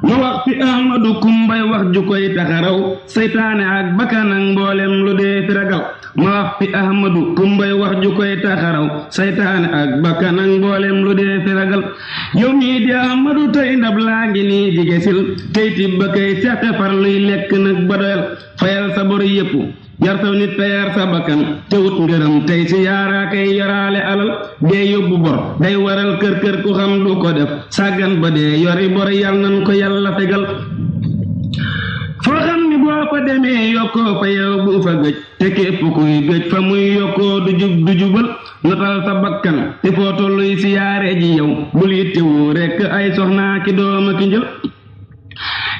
ma wax fi ahmadu kumbay wax ju koy taxaraw seytaane ak bakkan ak mboolem lu dee fi ragal ma wax fi ahmadu kumbay wax ju koy taxaraw seytaane ak bakkan ak mboolem lu dee fi ragal yow mii di ahmadu tey ndab laa ngi nii jigesil tey tibb ba kay seqe far luy lekk nag ba doyal fayal sa bor yépp yar saw nit te yar sa bakkan te wut ngërëm tey si yaaraa kay yoraale alal dee yóbbu bor day waral kër kër ku xam du ko def sàggan ba dee yori bor yal nan ko yàlla fegal foo xam ni boo fa demee yokkoo fa yow bu fa gëj te képp kuy gëj fa muy yokkoo du jubal notal sa bakkan te foo tolluy si yaare ji yow bul yittewoo rekk ay soxnaa ki dooma ki njël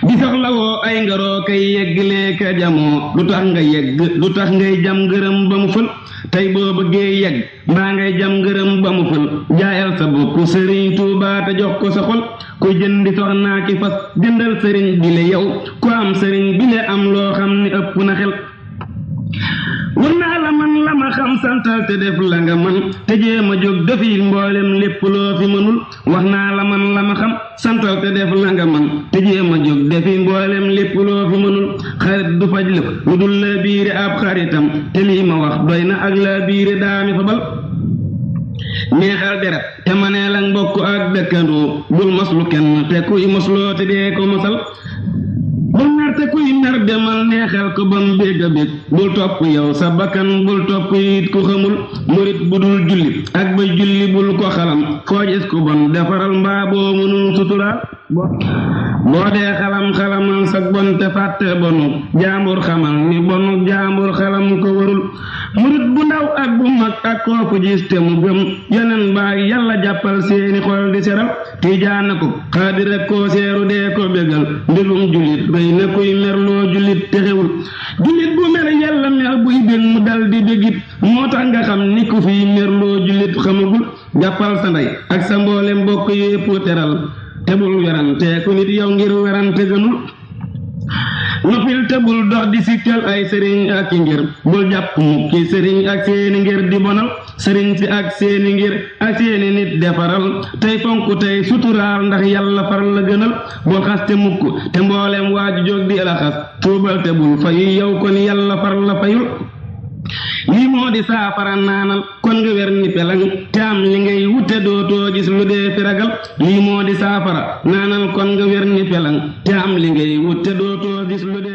di soxlawoo ay ngaroo kay yegglee ka jamoo du tax nga yegg du tax ngay jam ngërëm ba mu fël tey boo bëggee yegg mbaa ngay jam ngërëm ba mu fël jaayal sa bopp sëriñ Tuubaa te jox ko sa xol ku jëndi soxnaa ki fas jëndal sëriñ bile yow ku am sëriñ bile am loo xam ni ëpp na xel war naa la man la ma xam santal te def la nga man te jéem a jóg defi mboolem lépp loo fi mënul wax naa la man la ma xam santal te def la nga man te jéem a jóg defi mboolem lépp loo fi mënul xarit du faj lépp lu dul la biire ab xaritam te lii ma wax doy na ak la biire daami fa bal neexal deret te manee la mbokk ak dëkkandoo bul moslu kenn te kuy mosloo te dee ko mosal bul nar te kuy nar demal neexal ko bam bégg a bég bul topp yow sa bakkan bul topp it ku xamul murit bu dul julli ak ba julli bul ko xalam foo gis ku bon defaral mbaa boo mënul suturaal boo dee xalam-xalamal sa bon te fàtte bonu jaambur xamal ni bonu jaambur xalam ko warul murit bu ndaw ak bu mag ak kooku gis te mu gëm yeneen baag yàlla jàppal seeni xol di seral tiijaan ko xaadir ak koo seeru dee ko bégal mbégum jullit rëy na kuy merloo jullit te xewul jullit bu mer yàlla mer buy bég mu dal di bégit moo tax nga xam ni ku fiy merloo jullit xamagul jàppal sa ndey ak sa mboole mbokk yépp teral te bul werante ku nit yow ngir werante gënul noppil te bul dox di sikkal ay sëriñ ak i ngir bul jàpp mukki sëriñ ak seeni ngir di bonal sëriñ si ak seeni ngir ak seeni nit defaral tey fonk tey suturaal ndax yàlla far la gënal bul xas te mukk te mboolem waaju jóg di la xas tuubal te bul fayu yow kon yàlla far la fayul lii moo di saafara naanal kon nga wer ni pelang te am li ngay wute dootoo gis lu dee fi ragal lii moo di saafara naanal kon nga wer ni pelang te am li ngay wute dootoo gis lu dee